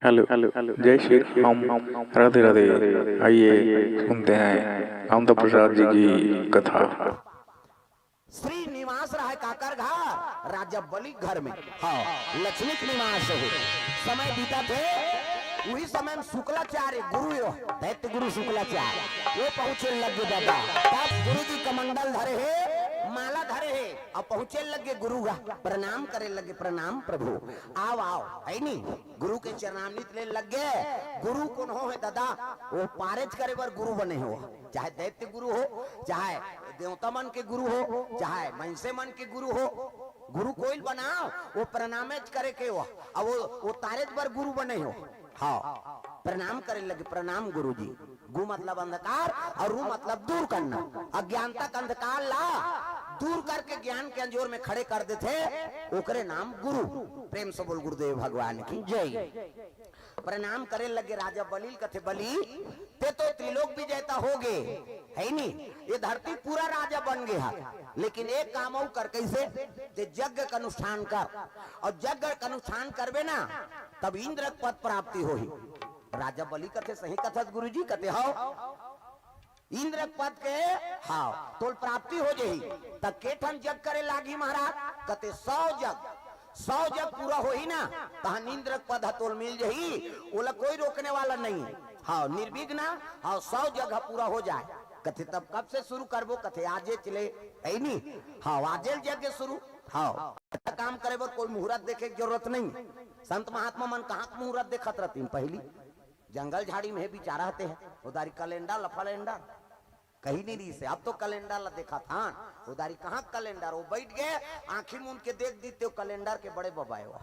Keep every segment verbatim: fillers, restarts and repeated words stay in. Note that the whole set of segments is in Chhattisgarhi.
हेलो, जय श्री राम, राधे राधे। आइए, सुनते हैं कामता प्रसाद जी की कथा। श्री निवास रहय काकर घर, राजा बलि घर में। हाँ, लक्ष्मी के निवास हे। समय बीतत हे, उही समय में शुक्लाचार्य गुरु यो, दैत्य गुरु शुक्लाचार्य, वो पहुँचे लगे दादा। तब गुरु जी कमंडल धरे हे, माला धरे हे, अब पहुँचे लगे गुरु गा, प्रणाम करे लगे, "प्रणाम प्रभु, आओ, आओ," है नी? गुरु के चरणामृत ले लगे। गुरु कोन हो हे दादा? वो पारेज करे बर गुरु बने हो, चाहे दैत्य गुरु हो, चाहे देवता मन के गुरु हो, चाहे मनसे मन के गुरु हो, गुरु कोई बनाओ, वो प्रणामेज करे के हो, अब वो, वो तारेज बर गुरु बने हो। हाँ, प्रणाम करे लगे, "प्रणाम गुरु जी।" गु मतलब अंधकार और रू मतलब दूर करना, अज्ञानता के अंधकार ला दूर करके ज्ञान के अंजोर में खड़े कर देथे, ओकरे नाम गुरु। प्रेम से बोल गुरुदेव भगवान की जय। प्रणाम करे लगे राजा बलि ल, कथे, "बलि, ते तो त्रिलोक विजेता हो गे, है नी? ये धरती पूरा राजा बन गे हा, लेकिन एक काम अउ कर।" कैसे? "ते यज्ञ का अनुष्ठान कर, और यज्ञ का अनुष्ठान करबे ना, तब इंद्र के पद प्राप्ति होही।" राजा बलि कथे, "सही कथस गुरुजी?" कथे, "हव, इंद्र के पद के, हव, तोल प्राप्ति हो जही।" त के ठन जग करे लागी महाराज? कथे, "सौ जग, सौ जग पूरा होही ना, तहन इंद्र के पद ह तोल मिल जही, ओला कोई रोकने वाला नहीं।" हव, निर्विघ्न, हव, सौ जग ह पूरा हो जाए। कथे, "तब कब से शुरू करबो?" कथे, "आजे चले, है नी? हव, आजे ले यज्ञ शुरू।" हव, काम करे बर कोई मुहूर्त देखे के जरूरत नहीं। संत महात्मा मन कहाँ के मुहूर्त देखत रहतिन पहली? जंगल झाड़ी में हे बिचारा हते हे, उधारी कैलेंडर ल फलेंडर, कहीं नहीं रहिसे। अब तो कैलेंडर ल देखत हन, उधारी कहाँ कैलेंडर? वो बैठ गे, आँखी मूंद के देख दीते वो कैलेंडर के बड़े बबाए हुआ।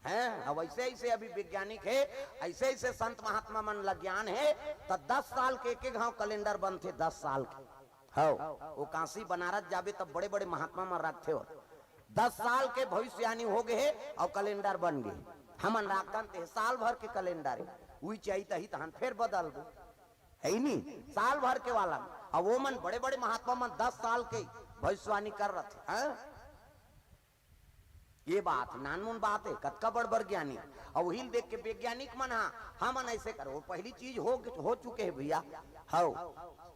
हैं, अब ऐसे ऐसे अभी वैज्ञानिक हे, ऐसे ऐसे संत महात्मा मन ल ज्ञान हे, त दस साल के एक एक घाव कैलेंडर बनथे, दस साल के। हव, वो काशी बनारस जाबे तब बड़े बड़े महात्मा मन रखथे हो, दस साल के भविष्यवाणी हो गे हे और कैलेंडर बन गे। हमन राखन ते साल भर के कैलेंडर हे, उही चैत ही तहन फेर बदल दो, है नी? साल भर के वाला में। अब वो मन बड़े बड़े महात्मा मन दस साल के भविष्यवाणी कर रथे, हैं? ये बात नानमुन बात हे, कतका बड़ बड़ ज्ञानी। अब वही देख के वैज्ञानिक मन हा, हमन ऐसे करो, वो पहली चीज हो, हो चुके हे भैया। हव,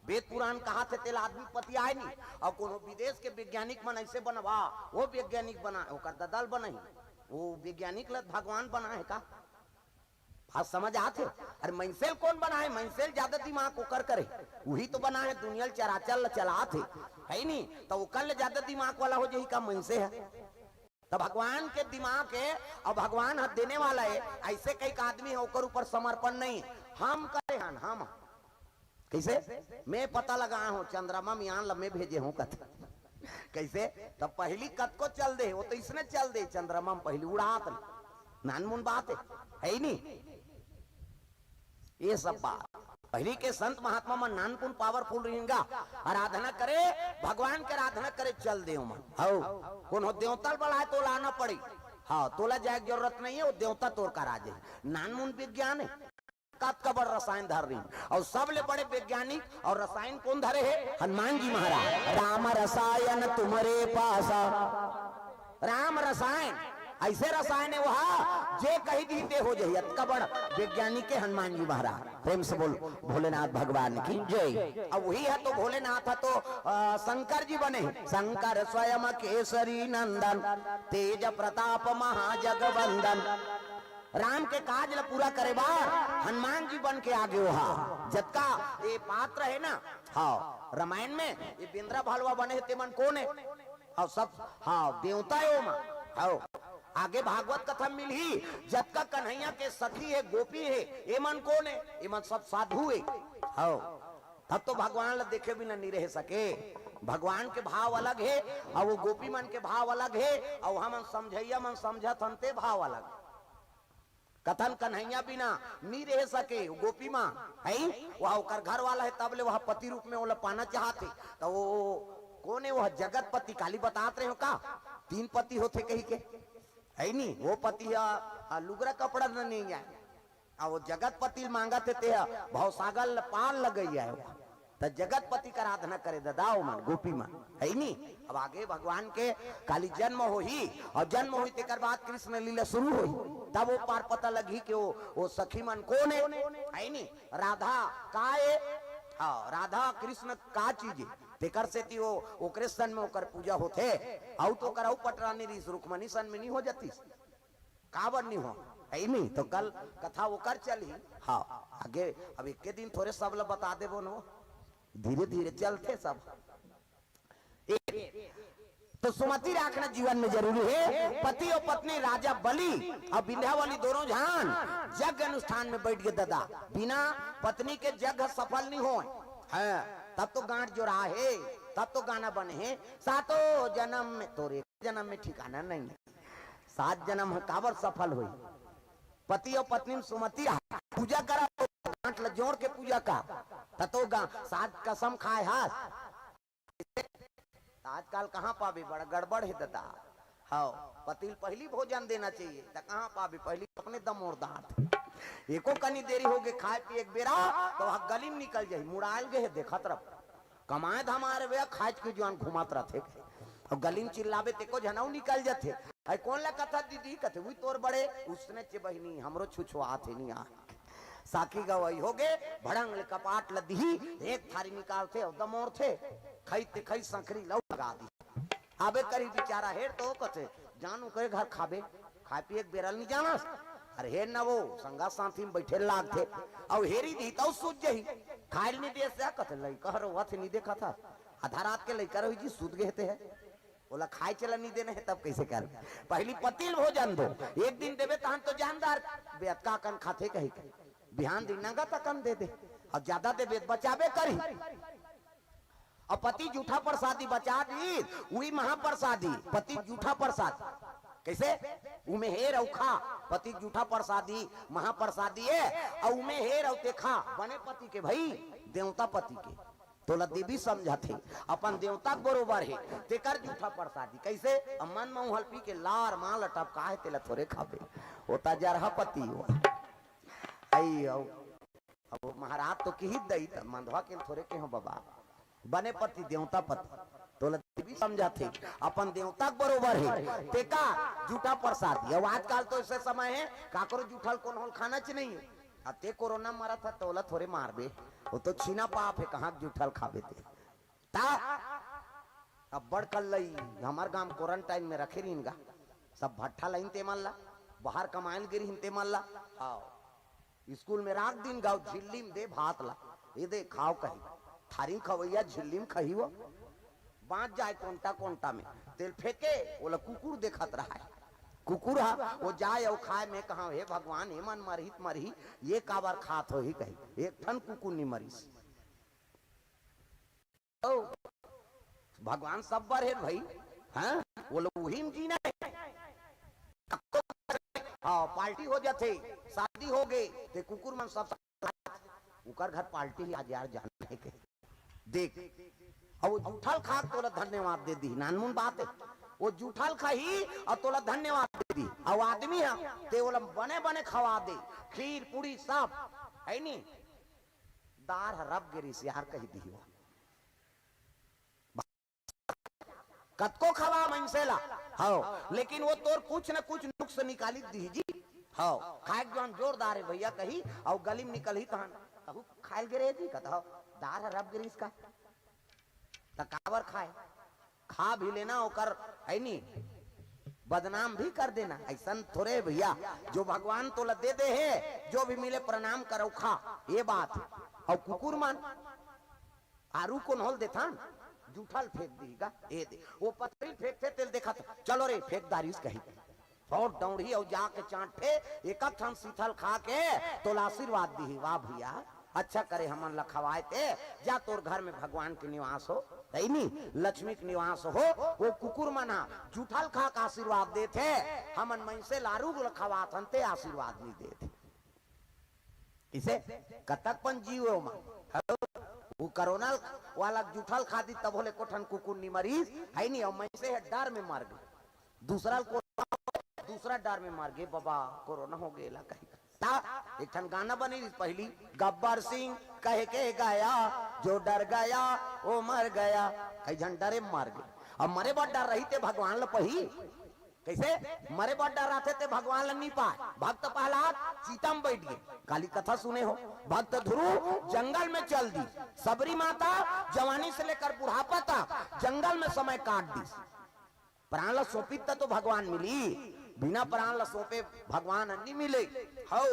वेद पुराण कहा थे तेला आदमी पति आए नी। और कोनो विदेश के वैज्ञानिक मन ऐसे बनवा, वो वैज्ञानिक बना, ओकर ददल बनही, वो वैज्ञानिक ल भगवान बना हे का? बात समझ आत हे? अरे मनसे ल कोन बनाए? मनसे ल ज्यादा दिमाग ओकर करे, उही तो बना हे, दुनिया ल चराचर ल चलात हे, है नी? त ओकर ले ज्यादा दिमाग वाला हो जही का मनसे ह? त भगवान के दिमाग हे, अउ भगवान ह देने वाला हे। ऐसे कई आदमी हे, ओकर ऊपर समर्पण नहीं। हम करे हन, हम कैसे? मैं पता लगाए हूँ, चंद्रमा में यान ल मैं भेजे हूँ कथे। कैसे? तब पहली कतको चल दे, वो तो इसने चल दे, चंद्रमा में पहली उड़ात ले। नानमुन बात हे, है ही नहीं। ये सब बात पहली के संत महात्मा मन नानकुन पावरफुल रहेंगा। आराधना करे, भगवान के आराधना करे, चल दे मन। हव, कोनो देवता ल बलाए तो लाना पड़ी। हाँ, तोला जाए के जरूरत नहीं हे, वो देवता तोर करा जाही। नानमुन विज्ञान हे। कतका बड़ रसायन धर रही। अउ सबले बड़े वैज्ञानिक अउ रसायन कोन धरे हे? हनुमान जी महाराज। राम रसायन तुम्हरे पासा। राम रसायन, ऐसे रसायन हे वहा, जे कही दी ते हो जाही। अतका बड़ वैज्ञानिक हे हनुमान जी महाराज। प्रेम से बोल भोलेनाथ भगवान की जय। अब वही हे तो भोलेनाथ हे तो, अ, शंकर जी बने। शंकर स्वयं केसरी नंदन, तेज प्रताप महाजगवंदन। राम के काज ल पूरा करे बर हनुमान जी बन के आगे ओहा। जतका ये पात्र हे ना, हाँ, रामायण में ये बेंदरा भलवा बने हे, तेमन कोन हे? हाँ, सब, हाँ, देवता हे ओमा। हाँ, आगे भागवत कथा में मिलही, जतका कन्हैया के सखी हे, गोपी हे, एमन कोन हे? एमन सब साधु हे। हाँ, तब तो भगवान ल देखे बिना नहीं रह सके। भगवान के भाव अलग हे, अउ वो गोपी मन के भाव अलग हे, अउ हमन समझइया मन समझत हन ते भाव अलग। कथन कन्हैया बिना नी रह सके, वो गोपी माँ है, वह ओकर घर वाला हे, तब ले वह पति रूप में ओला पाना चाहत हे। त वो कोन हे, वह जगतपति काली बतात रहे हो का, तीन पति होथे कही के, है नी? वो पति ह, ह, लुगरा कपड़ा न नहीं आए, आ वो जगतपति ल मांगत हे, ते ह भवसागर ल पार लगई आए। त जगतपति के आराधना करे ददा, ओमन गोपी मन, है नी? अब आगे भगवान के काली जन्म होही, अउ जन्म होही तेकर बाद कृष्ण लीला शुरू होही, तब ओ पार पता लगही कि ओ, ओ सखी मन कोन हे, है नी? राधा का ए? हाँ, राधा कृष्ण का चीज हे? तेकर सेती ओ, ओकरे सन में ओकर पूजा होथे, अउ तो ओकर अउ पटरानी रहिस, रुक्मणी सन में नी हो जातिस। काबर नी हो? है नी? तो कल कथा ओकर चलही। हाँ, आगे अब एके दिन थोरे सब ल बता देबो न। धीरे धीरे चलथे सब। एक, तो सुमति राखना जीवन में जरूरी हे। पति अउ पत्नी राजा बलि अउ विंध्यावली दोनों झन यज्ञ अनुष्ठान में बइठ गे ददा। बिना पत्नी के यज्ञ सफल नी होय। हाँ, तब तो गांठ जोरा हे, तब तो गाना बने हे, सातों जनम में, तोर एक जनम में ठिकाना नहीं हे। सात जनम ह काबर सफल होही? पति अउ पत्नी में सुमति रहा, पूजा करा, गांठ ल जोड़ के पूजा का, त तो गा-, सात कसम खाए हस। आजकल कहाँ पाबे, बड़ा गड़बड़ हे ददा। हव, पति ल पहिली भोजन देना चाहिए, त कहाँ पाबे, पहिली अपने दमोर दांत। एको कनी देरी होगे खाए पिए के बेरा, त वह गली में निकल जाही, मुड़ायल गे हे, देखत रह। कमाए धमाए रहे, खाए के जुआन घुमात रथे। अउ गली में चिल्लाबे, तेको झन अउ निकल जाथे। "अई कोन ला कथा दीदी?" कथे, "उही तोर बड़े।" उसने चे बहिनी, हमरो छुछुआत हे नी आ। साखी गवई होगे, भड़ंग ले कपाट ल दिही, एक थारी निकालथे अउ दमोरथे, खई ते खई संखरी ल अउ लगा दिही। आबे करी बिचारा हेर तो कथे, "जान ओकरे घर खाबे, खाए पिए के बेरा ल नी जानस?" अरे हेर न वो, संगा साथी में बइठे लागथे, अउ हेरी दिही त अउ सूत जही। खाए ल नी देस या कथे, "लइका ह रोवत हे, नी देखत हस? आधा रात के लइका रही जी, सूत गे हे ते ह।" ओला खाए चला नी देना हे, तब कइसे कर? पहिली पति ल भोजन दो, एक दिन देबे तहन तो जानदार, बेअतका अकन खाथे कही के। बिहान दिन नंगत अकन दे दे, अउ जादा देबे त बचाबे करही। अउ पति जूठा प्रसादी बचा दी, उही महाप्रसादी, पति जूठा प्रसाद। कइसे? उमे हेर अउ खा, पति जूठा प्रसादी, महाप्रसादी ए, अउ उमे हेर अउ ते खा, बने पति के भई, देवता पति के। तोला देवी समझत हे, अपन देवता के बरोबर हे, तेकर जूठा प्रसादी। कइसे? अब मन म उहल पी के लार माल टपका हे, तेला थोरे खाबे, ओ त जरहा पति ओ। अई अउ अब वो महाराज तो किही दई, त मंधवा के थोरे केहो बबा, बने पति, देवता पति, तोला देवी समझत हे, अपन देवता के बरोबर हे, तेका जूठा प्रसादी। अब आजकल तो अइसे समय हे, काकरो जूठल कोनो ल खाना च नहीं हे। अब ते कोरोना मरत ह, तोला थोरे मारबे, वो तो छीना पाप हे, कहाँ के जूठल खाबे ते। ता अब्बड़ कल्लई, हमर गांव क्वारंटाइन में रखे रहिन गा, सब भट्ठा लाइन ते मन ला, बाहर कमाए ल गे रहिन ते मन ला, आओ। स्कूल में राख दिन गाँव झिल्ली में दे भात ला, ए दे खाव कही। थारी खवैया झिल्ली में खही वो। बाँच जाए कोंटा कोंटा में, तेल फेंके, ओला कुकुर देखत रहाय। कुकुर हा, वो जाए अउ खाए, में कहा, "हे भगवान, ए मन मरही त मरही, ये काबर खात होही?" कही। एक ठन कुकुर नी मरिस। ओ, भगवान सब बर हे भाई, हाँ? वो लोग उही में जीना हे। हाँ, पार्टी हो जाथे, शादी हो गे, ते कुकुर मन सब, उकर घर पार्टी हे आज यार, जाना हे के। देख, अउ वो जूठल खा के तोला धन्यवाद दे दी, नानमुन बात हे। वो जूठल खाही अउ तोला धन्यवाद दे दी, अउ आदमी हा, ते ओला बने बने खवा दे, खीर पूड़ी सब, हे नी? दार ह रब गे रिस यार कही दी वो। कतको खवा मनसे ला, हव, लेकिन वो तोर कुछ न कुछ नुक्स निकाली दिही जी। हव, खाए के जोन जोरदार हे भैया कही, अउ गली में निकलही तहन, "कहू खाए ल गे रहे जी?" कत, "हव, दार ह रब गे रिस का।" त काबर खाए? खा भी लेना ओकर, हे नी, बदनाम भी कर देना। अइसन थोरे हे भैया, जो भगवान तोला दे दे हे, जो भी मिले प्रणाम कर अउ खा, ये बात हे। अउ कुकुर मन, आरू कोन होल देथन, जूठल फेंक दिही गा, ए दे। वो पथरी फेंकथे, तेल देखत, "चलो रे, फेंक डारिस," कही। अउ डौड़ही अउ जाके चांटथे, एक ठन सीथल खा के तोला आशीर्वाद दिही, "वाह भैया, अच्छा करे हमन ला खवाए ते, जा तोर घर में भगवान के निवास हो, हे नी, लक्ष्मी के निवास हो।" वो कुकुर मन हा जूठल खा के आशीर्वाद देथे, हमन मनसे ला आरू ल खवाथन ते आशीर्वाद नी देथे। इसे कतक पन जीव हे ओमा। हेलो, वो कोरोना वाला जूठल खा दी, तब होले कोठन कुकुर नी मरीस, हे नी, अउ मनसे हे डर में मर गे। दूसरा ल कोरोना, दूसरा डर में मर गे, बाबा कोरोना हो गे ला कही। ता एक ठन गाना बने रहिस पहली, गब्बर सिंह कह के गया, जो डर गया वो मर गया। कई झन डरे मर गे। अब मरे बर डर रही ते भगवान ल पही। कैसे? मरे बर डर रहिथे ते भगवान ल नी पाए। भक्त प्रहलाद चीता म बैठ गे। काली कथा सुने हो। भक्त ध्रुव जंगल में चल दी। सबरी माता जवानी से लेकर बुढ़ापा तक जंगल में समय काट दी। प्राण ल सौंपित त तो भगवान मिली, बिना प्राण ल सौंपे भगवान नी मिले। हौ,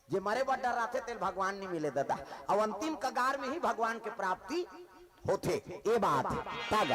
जे मरे बर डर रहिथे तेल भगवान नी मिले दादा। अब अंतिम कगार में ही भगवान के प्राप्ति होथे, ए बात हे।